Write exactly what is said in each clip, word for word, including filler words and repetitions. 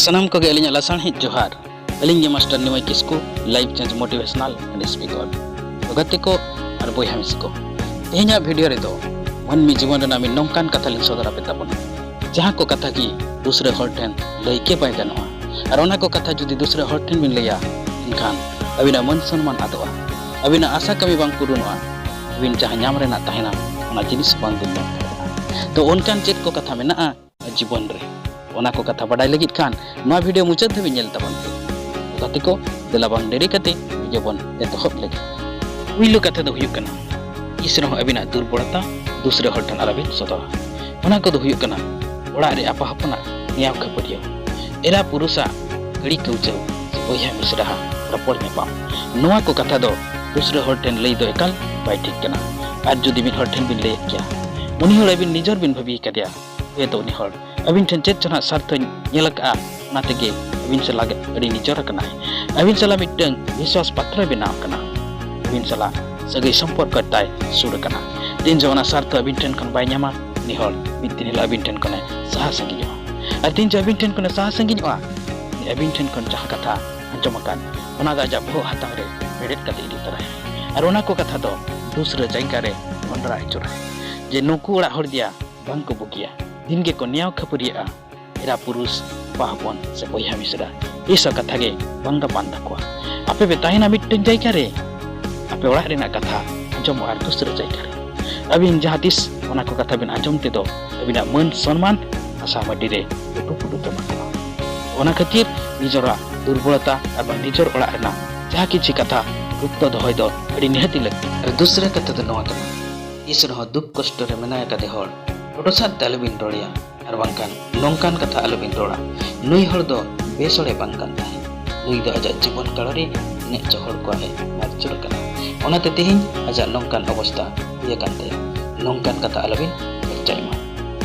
ᱥᱟᱱᱟᱢ ᱠᱚᱜᱮ ᱟᱹᱞᱤᱧᱟᱜ ᱞᱟᱥᱟᱲᱦᱮᱸᱫ ᱡᱚᱦᱟᱨ᱾ ᱟᱹᱞᱤᱧ ᱜᱮ master ᱱᱤᱢᱟᱹᱭ Kisku, life change motivational and speaker᱾ ᱛᱚ ᱜᱟᱛᱮ ᱠᱚ ᱟᱨ ᱵᱚᱭᱦᱟ ᱢᱤᱥᱤ ᱠᱚ, ᱛᱮᱦᱮᱧᱟᱜ video ᱨᱮᱫᱚ ᱢᱟᱹᱱᱢᱤ ᱡᱤᱵᱚᱱ ᱨᱮᱱᱟᱜ ᱢᱤᱫ ᱱᱚᱝᱠᱟᱱ ᱠᱟᱛᱷᱟ ᱞᱤᱧ ᱥᱚᱫᱚᱨ ᱟᱯᱮ ᱛᱟᱵᱚᱱᱟ, ᱡᱟᱦᱟᱸ ᱠᱚ ᱠᱟᱛᱷᱟ ᱜᱮ ᱫᱩᱥᱨᱟᱹ ᱦᱚᱲ ᱴᱷᱮᱱ ᱞᱟᱹᱭ ᱜᱮ ᱵᱟᱭ ᱜᱟᱱᱚᱜᱼᱟ᱾ ᱟᱨ ᱚᱱᱟ ᱠᱚ ᱠᱟᱛᱷᱟ ᱡᱩᱫᱤ ᱫᱩᱥᱨᱟᱹ ᱦᱚᱲ ᱴᱷᱮᱱ ᱵᱤᱱ ᱞᱟᱹᱭᱟ, ᱮᱱᱠᱷᱟᱱ ᱟᱹᱵᱤᱱᱟᱜ ᱢᱟᱹᱱ ᱥᱚᱱᱢᱟᱱ ᱟᱫᱚᱜᱼᱟ, ᱟᱹᱵᱤᱱᱟᱜ ᱟᱥᱟ ᱠᱟᱹᱢᱤ ᱵᱟᱝ ᱯᱩᱨᱩᱱᱚᱜᱼᱟ, ᱟᱹᱵᱤᱱ ᱡᱟᱦᱟᱸ ᱧᱟᱢ ᱨᱮᱱᱟᱜ ᱛᱟᱦᱮᱱᱟ, ᱚᱱᱟ ᱡᱤᱱᱤᱥ ᱵᱟᱝ ᱵᱤᱱ ᱧᱟᱢ ᱫᱟᱲᱮᱭᱟᱜᱼᱟ᱾ ᱛᱚ ᱚᱱᱠᱟᱱ ᱪᱮᱫ ᱠᱚ ᱠᱟᱛᱷᱟ ᱢᱮᱱᱟᱜᱼᱟ ᱡᱤᱵᱚᱱ ᱨᱮ? ᱚᱱᱟ ᱠᱚ ᱠᱟᱛᱷᱟ ᱵᱟᱰᱟᱭ ᱞᱟᱹᱜᱤᱫ ᱠᱷᱟᱱ ᱱᱚᱣᱟ video ᱢᱩᱪᱟᱹᱫ ᱫᱷᱟᱹᱵᱤᱡ ᱧᱮᱞ ᱛᱟᱵᱚᱱ ᱯᱮ᱾ ᱛᱚ ᱜᱟᱛᱮ ᱠᱚ, ᱫᱮᱞᱟ ᱵᱟᱝ ᱰᱮᱨᱤ ᱠᱟᱛᱮ video ᱵᱚᱱ ᱮᱛᱚᱦᱚᱵ ᱞᱮᱜᱮ᱾ ᱯᱩᱭᱞᱩ ᱠᱟᱛᱷᱟ ᱫᱚ ᱦᱩᱭᱩᱜ ᱠᱟᱱᱟ, ᱛᱤᱥ ᱨᱮᱦᱚᱸ ᱟᱹᱵᱤᱱᱟᱜ ᱫᱩᱨᱵᱚᱞᱚᱛᱟ ᱫᱩᱥᱨᱟᱹ ᱦᱚᱲ ᱴᱷᱮᱱ ᱟᱞᱚᱵᱤᱱ ᱥᱚᱫᱚᱨᱟ᱾ ᱚᱱᱟ ᱠᱚᱫᱚ ᱦᱩᱭᱩᱜ ᱠᱟᱱᱟ, ᱚᱲᱟᱜ ᱨᱮ ᱟᱯᱟ ᱦᱚᱯᱚᱱᱟᱜ ᱱᱮᱭᱟᱣ ᱠᱷᱟᱹᱯᱟᱹᱨᱤᱭᱟᱹᱣ, ᱮᱨᱟ ᱯᱩᱨᱩᱥᱟᱜ ᱠᱟᱹᱲᱤ ᱠᱟᱹᱣᱪᱟᱹᱣ, ᱥᱮ ᱵᱚᱭᱦᱟ ᱢᱤᱥᱨᱟᱦᱟᱜ ᱨᱚᱯᱚᱲ ᱧᱟᱯᱟᱢ᱾ ᱱᱚᱣᱟ ᱠᱚ ᱠᱟᱛᱷᱟ ᱫᱚ ᱫᱩᱥᱨᱟᱹ ᱦᱚᱲ ᱴᱷᱮᱱ ᱞᱟᱹᱭ ᱫᱚ ᱮᱠᱟᱞ ᱵᱟᱭ ᱴᱷᱤᱠ ᱠᱟᱱᱟ᱾ ᱟᱨ ᱡᱩᱫᱤ ᱢᱤᱫ ᱦᱚᱲ ᱴᱷᱮᱱ ᱵᱤᱱ ᱞᱟᱹᱭᱮᱫ ᱜᱮᱭᱟ, ᱩᱱᱤ ᱦᱚᱲ ᱟᱹᱵᱤᱱ ᱱᱤᱡᱚᱨ ᱵᱤᱱ ᱵᱷᱟᱹᱵᱤ ᱠᱟᱫᱮᱭᱟ, ᱦᱳᱭᱛᱳ ᱩᱱᱤ ᱦᱚᱲ ᱟᱹᱵᱤᱱ ᱴᱷᱮᱱ ᱪᱮᱫ ᱪᱚ ᱱᱟᱜ ᱥᱟᱨᱛᱷᱚᱧ ᱧᱮᱞ ᱟᱠᱟᱫᱼᱟ, ᱚᱱᱟ ᱛᱮᱜᱮ ᱟᱹᱵᱤᱱ ᱥᱟᱞᱟᱜ ᱟᱹᱰᱤ ᱱᱤᱡᱚᱨ ᱟᱠᱟᱱᱟᱭ, ᱟᱹᱵᱤᱱ ᱥᱟᱞᱟᱜ ᱢᱤᱫᱴᱟᱝ ᱵᱤᱥᱣᱟᱥ ᱯᱟᱛᱨᱚᱭ ᱵᱮᱱᱟᱣ ᱟᱠᱟᱱᱟ, ᱟᱹᱵᱤᱱ ᱥᱟᱞᱟᱜ ᱥᱟᱹᱜᱟᱹᱭ ᱥᱚᱢᱯᱚᱨᱠᱚ ᱛᱟᱭ ᱥᱩᱨ ᱟᱠᱟᱱᱟ᱾ ᱛᱤᱱ ᱡᱚᱦᱚᱜ ᱚᱱᱟ ᱥᱟᱨᱛᱷᱚ ᱟᱹᱵᱤᱱ ᱴᱷᱮᱱ ᱠᱷᱚᱱ ᱵᱟᱭ ᱧᱟᱢᱟ, ᱩᱱᱤ ᱦᱚᱲ ᱢᱤᱫ ᱫᱤᱱ ᱦᱤᱞᱳᱜ ᱟᱹᱵᱤᱱ ᱴᱷᱮᱱ ᱠᱷᱚᱱᱮ ᱥᱟᱦᱟ ᱥᱟᱺᱜᱤᱧᱚᱜᱼᱟ᱾ ᱟᱨ ᱛᱤᱱ ᱡᱚᱦᱚᱜ ᱟᱹᱵᱤᱱ ᱴᱷᱮᱱ ᱠᱷᱚᱱᱮ ᱥᱟᱦᱟ ᱥᱟᱺᱜᱤᱧᱚᱜᱼᱟ, ᱩᱱᱤ ᱟᱹᱵᱤᱱ ᱴᱷᱮᱱ ᱠᱷᱚᱱ ᱡᱟᱦᱟᱸ ᱠᱟᱛᱷᱟ ᱟᱸᱡᱚᱢ ᱟᱠᱟᱱ, ᱚᱱᱟ ᱫᱚ ᱟᱡᱟᱜ ᱵᱚᱦᱚᱜ ᱦᱟᱛᱟᱝ ᱨᱮ ᱢᱮᱲᱮᱫ ᱠᱟᱛᱮ ᱤᱫᱤ ᱛᱚᱨᱟᱭᱟ᱾ ᱟᱨ ᱚᱱᱟ ᱠᱚ ᱠᱟᱛᱷᱟ ᱫᱚ ᱫᱩᱥᱨᱟᱹ ᱡᱟᱭᱜᱟ ᱨᱮ ᱢᱚᱸᱰᱨᱟ ᱟᱹᱪᱩᱨᱟᱭ, ᱡᱮ ᱱᱩᱠᱩ ᱚᱲᱟᱜ ᱦᱚᱲ ᱫᱮᱭᱟ ᱵᱟᱝ ᱠᱚ ᱵᱩᱜᱤᱭᱟ, ᱫᱤᱱ ᱜᱮᱠᱚ ᱱᱮᱭᱟᱣ ᱠᱷᱟᱹᱯᱟᱹᱨᱤᱭᱟᱹᱜᱼᱟ, ᱮᱨᱟ ᱯᱩᱨᱩᱥ, ᱟᱯᱟ ᱦᱚᱯᱚᱱ ᱥᱮ ᱵᱚᱭᱦᱟ ᱢᱤᱥᱨᱟ, ᱮᱥᱟ ᱠᱟᱛᱷᱟ ᱜᱮ ᱵᱟᱝ ᱜᱟᱯᱟᱱ ᱛᱟᱠᱚᱣᱟ᱾ ᱟᱯᱮ ᱯᱮ ᱛᱟᱦᱮᱱᱟ ᱢᱤᱫᱴᱮᱱ ᱡᱟᱭᱜᱟ ᱨᱮ, ᱟᱯᱮ ᱚᱲᱟᱜ ᱨᱮᱱᱟᱜ ᱠᱟᱛᱷᱟ ᱟᱸᱡᱚᱢᱚᱜᱼᱟ ᱟᱨ ᱫᱩᱥᱨᱟᱹ ᱡᱟᱭᱜᱟ ᱨᱮ᱾ ᱟᱹᱵᱤᱱ ᱡᱟᱦᱟᱸ ᱛᱤᱥ ᱚᱱᱟ ᱠᱚ ᱠᱟᱛᱷᱟ ᱵᱤᱱ ᱟᱸᱡᱚᱢ ᱛᱮᱫᱚ ᱟᱹᱵᱤᱱᱟᱜ ᱢᱟᱹᱱ ᱥᱚᱱᱢᱟᱱ ᱦᱟᱥᱟ ᱢᱟᱹᱴᱤ ᱨᱮ ᱞᱩᱴᱩ ᱯᱩᱴᱩ ᱪᱟᱵᱟ ᱠᱚᱜᱼᱟ᱾ ᱚᱱᱟ ᱠᱷᱟᱹᱛᱤᱨ ᱱᱤᱡᱚᱨᱟᱜ ᱫᱩᱨᱵᱚᱞᱚᱛᱟ ᱟᱨ ᱵᱟᱝ ᱱᱤᱡᱚᱨ ᱚᱲᱟᱜ ᱨᱮᱱᱟᱜ ᱡᱟᱦᱟᱸ ᱠᱤᱪᱷᱤ ᱠᱟᱛᱷᱟ ᱜᱩᱯᱛᱚ ᱫᱚᱦᱚᱭ ᱫᱚ ᱟᱹᱰᱤ ᱱᱤᱦᱟᱹᱛᱤ ᱞᱟᱹᱠᱛᱤ᱾ ᱟᱨ ᱫᱩᱥᱨᱟᱹ ᱠᱟᱛᱷᱟ ᱫᱚ ᱱᱚᱣᱟ ᱠᱟᱱᱟ, ᱛᱤᱥ ᱨᱮᱦᱚᱸ ᱫᱩᱠ ᱠᱚᱥᱴᱚ ᱨᱮ ᱢᱮᱱᱟᱭ ᱟᱠᱟᱫᱮ ᱦᱚᱲ ᱴᱚᱴᱚ ᱥᱟᱫ ᱛᱮ ᱟᱞᱚᱵᱤᱱ ᱨᱚᱲᱮᱭᱟ, ᱟᱨ ᱵᱟᱝᱠᱷᱟᱱ ᱱᱚᱝᱠᱟᱱ ᱠᱟᱛᱷᱟ ᱟᱞᱚᱵᱤᱱ ᱨᱚᱲᱟ, "ᱱᱩᱭ ᱦᱚᱲ ᱫᱚ ᱵᱮᱥ ᱦᱚᱲᱮ ᱵᱟᱝ ᱠᱟᱱ ᱛᱟᱦᱮᱸᱫ, ᱱᱩᱭ ᱫᱚ ᱟᱡᱟᱜ ᱡᱤᱵᱚᱱ ᱠᱟᱞ ᱨᱮ ᱛᱤᱱᱟᱹᱜ ᱪᱚ ᱦᱚᱲ ᱠᱚᱣᱟᱜ ᱮ ᱢᱟᱨᱪᱚᱨ ᱠᱟᱱᱟ, ᱚᱱᱟᱛᱮ ᱛᱮᱦᱮᱧ ᱟᱡᱟᱜ ᱱᱚᱝᱠᱟᱱ ᱚᱵᱚᱥᱛᱟ ᱦᱩᱭ ᱟᱠᱟᱱ ᱛᱟᱭᱟ", ᱱᱚᱝᱠᱟᱱ ᱠᱟᱛᱷᱟ ᱟᱞᱚᱵᱤᱱ ᱪᱚᱨᱪᱟᱭ ᱢᱟ᱾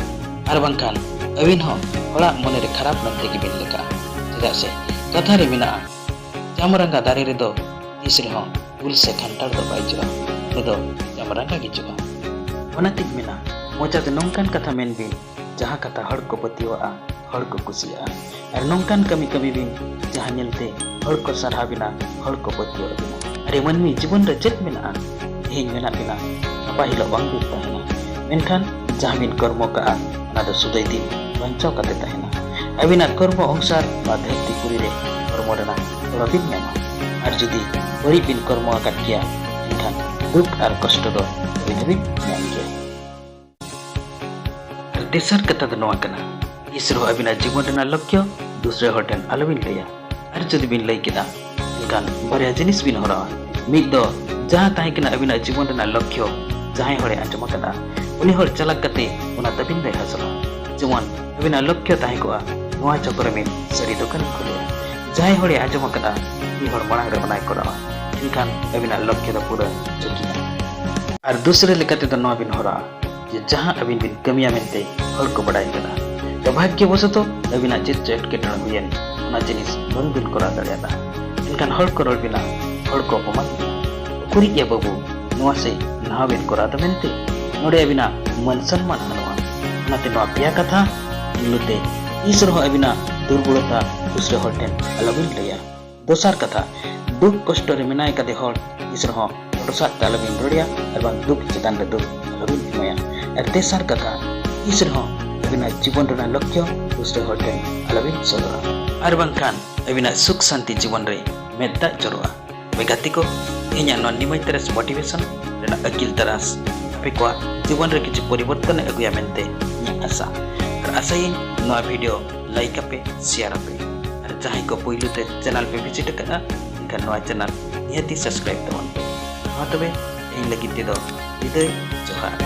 ᱟᱨ ᱵᱟᱝᱠᱷᱟᱱ ᱟᱹᱵᱤᱱ ᱦᱚᱸ ᱦᱚᱲᱟᱜ ᱢᱚᱱᱮ ᱨᱮ ᱠᱷᱟᱨᱟᱯ ᱢᱮᱱᱛᱮ ᱜᱮᱵᱤᱱ ᱞᱮᱠᱷᱟᱜᱼᱟ᱾ ᱪᱮᱫᱟᱜ ᱥᱮ ᱠᱟᱛᱷᱟ ᱨᱮ ᱢᱮᱱᱟᱜᱼᱟ, "ᱪᱟᱢᱨᱟᱸᱜᱟ ᱫᱟᱨᱮ ᱨᱮᱫᱚ ᱛᱤᱥ ᱨᱮᱦᱚᱸ ᱩᱞ ᱥᱮ ᱠᱷᱟᱱᱴᱟᱲ ᱫᱚ ᱵᱟᱭ ᱡᱚᱜᱼᱟ, ᱩᱱᱤ ᱫᱚ ᱪᱟᱢᱨᱟᱸᱜᱟ ᱜᱮ ᱡᱚᱜᱼᱟ᱾" ᱚᱱᱟᱛᱤᱧ ᱢᱮᱱᱟ, ᱢᱚᱪᱟᱛᱮ ᱱᱚᱝᱠᱟᱱ ᱠᱟᱛᱷᱟ ᱢᱮᱱ ᱵᱤᱱ, ᱡᱟᱦᱟᱸ ᱠᱟᱛᱷᱟ ᱦᱚᱲ ᱠᱚ ᱯᱟᱹᱛᱭᱟᱹᱣᱟᱜᱼᱟ, ᱦᱚᱲ ᱠᱚ ᱠᱩᱥᱤᱭᱟᱜᱼᱟ᱾ ᱟᱨ ᱱᱚᱝᱠᱟᱱ ᱠᱟᱹᱢᱤ ᱠᱟᱹᱢᱤ ᱵᱤᱱ, ᱡᱟᱦᱟᱸ ᱧᱮᱞᱛᱮ ᱦᱚᱲ ᱠᱚ ᱥᱟᱨᱦᱟᱣ ᱵᱤᱱᱟ, ᱦᱚᱲ ᱠᱚ ᱯᱟᱹᱛᱭᱟᱹᱣ ᱵᱤᱱᱟ᱾ ᱟᱨᱮ ᱢᱟᱹᱱᱢᱤ, ᱡᱤᱵᱚᱱ ᱨᱮ ᱪᱮᱫ ᱢᱮᱱᱟᱜᱼᱟ? ᱛᱮᱦᱮᱧ ᱢᱮᱱᱟᱜ ᱵᱤᱱᱟ, ᱜᱟᱯᱟ ᱦᱤᱞᱳᱜ ᱵᱟᱝ ᱵᱤᱱ ᱛᱟᱦᱮᱱᱟ᱾ ᱢᱮᱱᱠᱷᱟᱱ ᱡᱟᱦᱟᱸ ᱵᱤᱱ ᱠᱚᱨᱢᱚ ᱠᱟᱜᱼᱟ, ᱚᱱᱟ ᱫᱚ ᱥᱩᱫᱟᱹᱭ ᱫᱤᱱ ᱵᱟᱧᱪᱟᱣ ᱠᱟᱛᱮ ᱛᱟᱦᱮᱱᱟ᱾ ᱟᱹᱵᱤᱱᱟᱜ ᱠᱚᱨᱢᱚ ᱚᱱᱩᱥᱟᱨ ᱱᱚᱣᱟ ᱫᱷᱟᱹᱨᱛᱤ ᱯᱩᱨᱤ ᱨᱮ ᱦᱚᱲᱢᱚ ᱨᱮᱱᱟᱜ ᱜᱚᱲᱚ ᱵᱤᱱ ᱧᱟᱢᱟ᱾ ᱟᱨ ᱡᱩᱫᱤ ᱵᱟᱹᱲᱤᱡ ᱵᱤᱱ ᱠᱚᱨᱢᱚ ᱟᱠᱟᱫ ᱜᱮᱭᱟ, ᱮᱱᱠᱷᱟᱱ ᱫᱩᱠ ᱟᱨ ᱠᱚᱥᱴᱚ ᱫᱚ ᱟᱹᱵᱤᱱ ᱦᱚᱸᱵᱤᱱ ᱧᱟᱢ ᱜᱮᱭᱟ᱾ ᱟᱨ ᱛᱮᱥᱟᱨ ᱠᱟᱛᱷᱟ ᱫᱚ ᱱᱚᱣᱟ ᱠᱟᱱᱟ, ᱛᱤᱥ ᱨᱮᱦᱚᱸ ᱟᱹᱵᱤᱱᱟᱜ ᱡᱤᱵᱚᱱ ᱨᱮᱱᱟᱜ ᱞᱚᱠᱠᱷᱚ ᱫᱩᱥᱨᱟᱹ ᱦᱚᱲ ᱴᱷᱮᱱ ᱟᱞᱚᱵᱤᱱ ᱞᱟᱹᱭᱟ᱾ ᱟᱨ ᱡᱩᱫᱤ ᱵᱤᱱ ᱞᱟᱹᱭ ᱠᱮᱫᱟ, ᱮᱱᱠᱷᱟᱱ ᱵᱟᱨᱭᱟ ᱡᱤᱱᱤᱥ ᱵᱤᱱ ᱦᱚᱨᱟᱣᱟ᱾ ᱢᱤᱫ ᱫᱚ, ᱡᱟᱦᱟᱸ ᱛᱟᱦᱮᱸ ᱠᱟᱱᱟ ᱟᱹᱵᱤᱱᱟᱜ ᱡᱤᱵᱚᱱ ᱨᱮᱱᱟᱜ ᱞᱚᱠᱠᱷᱚ, ᱡᱟᱦᱟᱸᱭ ᱦᱚᱲᱮ ᱟᱸᱡᱚᱢ ᱟᱠᱟᱫᱟ, ᱩᱱᱤ ᱦᱚᱲ ᱪᱟᱞᱟᱜ ᱠᱟᱛᱮ ᱚᱱᱟ ᱛᱟᱹᱵᱤᱱ ᱫᱚᱭ ᱦᱟᱥᱚᱞᱟ᱾ ᱡᱮᱢᱚᱱ ᱟᱹᱵᱤᱱᱟᱜ ᱞᱚᱠᱠᱷᱚ ᱛᱟᱦᱮᱸ ᱠᱚᱜᱼᱟ, ᱱᱚᱣᱟ ᱪᱚᱠᱨᱮ ᱢᱤᱫ ᱥᱟᱹᱲᱤ ᱫᱚᱠᱟᱱ ᱠᱷᱩᱞᱟᱹᱣᱟ᱾ ᱡᱟᱦᱟᱸᱭ ᱦᱚᱲᱮ ᱟᱸᱡᱚᱢ ᱟᱠᱟᱫᱟ, ᱩᱱᱤ ᱦᱚᱲ ᱢᱟᱲᱟᱝ ᱨᱮ ᱚᱱᱟᱭ ᱠᱚᱨᱟᱣᱟ᱾ ᱮᱱᱠᱷᱟᱱ ᱟᱹᱵᱤᱱᱟᱜ ᱞᱚᱠᱠᱷᱚ ᱫᱚ ᱯᱩᱨᱟᱹ ᱪᱩᱠᱤᱜᱼᱟ᱾ ᱟᱨ ᱫᱩᱥᱨᱟᱹ ᱞᱮᱠᱟ ᱛᱮᱫᱚ ᱱᱚᱣᱟ ᱵᱤᱱ ᱦᱚᱨᱟᱣᱟ, ᱡᱮ ᱡᱟᱦᱟᱸ ᱟᱹᱵᱤᱱ ᱵᱤᱱ ᱠᱟᱹᱢᱤᱭᱟ ᱢᱮᱱᱛᱮ ᱦᱚᱲ ᱠᱚ ᱵᱟᱰᱟᱭ ᱠᱟᱫᱟ᱾ ᱛᱚ ᱵᱷᱟᱜᱽᱭᱚᱵᱚᱥᱚᱛᱚ ᱟᱹᱵᱤᱱᱟᱜ ᱪᱮᱫ ᱪᱚ ᱮᱴᱠᱮᱴᱚᱬᱮ ᱦᱩᱭᱮᱱ, ᱚᱱᱟ ᱡᱤᱱᱤᱥ ᱵᱟᱝ ᱵᱤᱱ ᱠᱚᱨᱟᱣ ᱫᱟᱲᱮᱭᱟᱫᱟ᱾ ᱮᱱᱠᱷᱟᱱ ᱦᱚᱲ ᱠᱚ ᱨᱚᱲ ᱵᱤᱱᱟ, ᱦᱚᱲ ᱠᱚ ᱚᱯᱚᱢᱟᱱ ᱵᱤᱱᱟ, "ᱩᱠᱩᱨᱤᱡ ᱭᱟ ᱵᱟᱹᱵᱩ, ᱱᱚᱣᱟ ᱥᱮ ᱱᱟᱣᱟ ᱵᱤᱱ ᱠᱚᱨᱟᱣ ᱫᱟ ᱢᱮᱱᱛᱮ ᱱᱚᱰᱮ ᱟᱹᱵᱤᱱᱟᱜ ᱢᱟᱹᱱ ᱥᱚᱱᱢᱟᱱ ᱵᱟᱹᱱᱩᱜᱼᱟ?" ᱚᱱᱟᱛᱮ ᱱᱚᱣᱟ ᱯᱮᱭᱟ ᱠᱟᱛᱷᱟ ᱯᱩᱭᱞᱩ ᱛᱮ ᱛᱤᱥ ᱨᱮᱦᱚᱸ ᱟᱹᱵᱤᱱᱟᱜ ᱫᱩᱨᱵᱚᱞᱚᱛᱟ ᱫᱩᱥᱨᱟᱹ ᱦᱚᱲ ᱴᱷᱮᱱ ᱟᱞᱚᱵᱤᱱ ᱞᱟᱹᱭᱟ᱾ ᱫᱚᱥᱟᱨ ᱠᱟᱛᱷᱟ, ᱫᱩᱠ ᱠᱚᱥᱴᱚ ᱨᱮ ᱢᱮᱱᱟᱭ ᱠᱟᱫᱮ ᱦᱚᱲ ᱛᱤᱥ ᱨᱮᱦᱚᱸ ᱯᱚᱴᱚᱥᱟᱜ ᱛᱮ ᱟᱞᱚᱵᱤᱱ ᱨᱚᱲᱮᱭᱟ ᱟᱨ ᱵᱟᱝ ᱫᱩᱠ ᱪᱮᱛᱟᱱ ᱨᱮ ᱫᱩᱠ ᱟᱞᱚᱵᱤᱱ ᱮᱢᱟᱭᱟ᱾ ᱟᱨ ᱛᱮᱥᱟᱨ ᱠᱟᱛᱷᱟ, ᱛᱤᱥ ᱨᱮᱦᱚᱸ ᱟᱹᱵᱤᱱᱟᱜ ᱡᱤᱵᱚᱱ ᱨᱮᱱᱟᱜ ᱞᱚᱠᱠᱷᱚ ᱫᱩᱥᱨᱟᱹ ᱦᱚᱲ ᱴᱷᱮᱱ ᱟᱞᱚᱵᱤᱱ ᱥᱚᱫᱚᱨᱟ, ᱟᱨ ᱵᱟᱝᱠᱷᱟᱱ ᱟᱹᱵᱤᱱᱟᱜ ᱥᱩᱠ ᱥᱟᱱᱛᱤ ᱡᱤᱵᱚᱱ ᱨᱮ ᱢᱮᱫ ᱫᱟᱜ ᱡᱚᱨᱚᱜᱼᱟ᱾ ᱛᱚᱵᱮ ᱜᱟᱛᱮ ᱠᱚ, ᱛᱮᱦᱮᱧᱟᱜ ᱱᱚᱣᱟ ᱱᱤᱢᱟᱹᱭ ᱛᱟᱨᱟᱥ ᱢᱳᱴᱤᱵᱷᱮᱥᱚᱱ ᱨᱮᱱᱟᱜ ᱟᱹᱠᱤᱞ ᱛᱟᱨᱟᱥ ᱟᱯᱮ ᱠᱚᱣᱟᱜ ᱡᱤᱵᱚᱱ ᱨᱮ ᱠᱤᱪᱷᱩ ᱯᱚᱨᱤᱵᱚᱨᱛᱚᱱ ᱮ ᱟᱹᱜᱩᱭᱟ ᱢᱮᱱᱛᱮ ᱤᱧᱟᱹᱜ ᱟᱥᱟ᱾ ᱟᱨ ᱟᱥᱟᱭᱟᱹᱧ ᱱᱚᱣᱟ ᱵᱷᱤᱰᱤᱭᱳ ᱞᱟᱭᱤᱠ ᱟᱯᱮ, ᱥᱮᱭᱟᱨ ᱟᱯᱮ᱾ ᱟᱨ ᱡᱟᱦᱟᱸᱭ ᱠᱚ ᱯᱩᱭᱞᱩ ᱛᱮ ᱪᱮᱱᱮᱞ ᱯᱮ ᱵᱷᱤᱡᱤᱴ ᱟᱠᱟᱫᱼᱟ, ᱮᱱᱠᱷᱟᱱ ᱱᱚᱣᱟ ᱪᱮᱱᱮᱞ ᱱᱤᱦᱟᱹᱛᱤ ᱥᱟᱵᱥᱠᱨᱟᱭᱤᱵ ᱛᱟᱵᱚᱱ ᱯᱮ᱾ ᱢᱟ ᱛᱚᱵᱮ ᱛᱮᱦᱮᱧ ᱞᱟᱹᱜᱤᱫ ᱛᱮᱫᱚ ᱵᱤᱫᱟᱹᱭ, ᱡᱚᱦᱟᱨ᱾